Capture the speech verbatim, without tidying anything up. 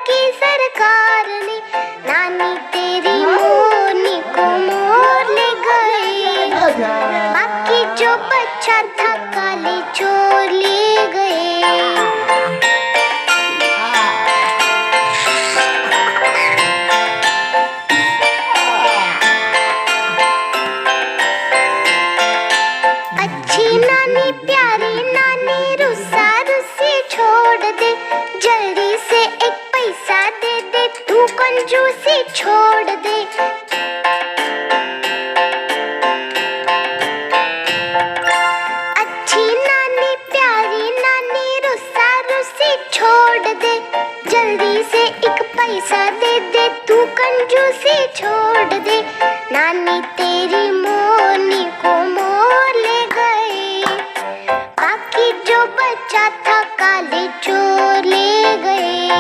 की सरकार ने, नानी तेरी मोरनी को मोर ले गए। बाकी जो बच्चा था, काले चोर ले गए। अच्छी नानी, प्यारी नानी, रुस्सा रुस्सी छोड़ दे, जल्दी से एक पैसा दे दे, तू कंजूसी छोड़ दे। अच्छी नानी, प्यारी नानी, रुस्सा रुस्सी छोड़ दे, जल्दी से एक पैसा दे दे, तू कंजूसी छोड़ दे। नानी तेरी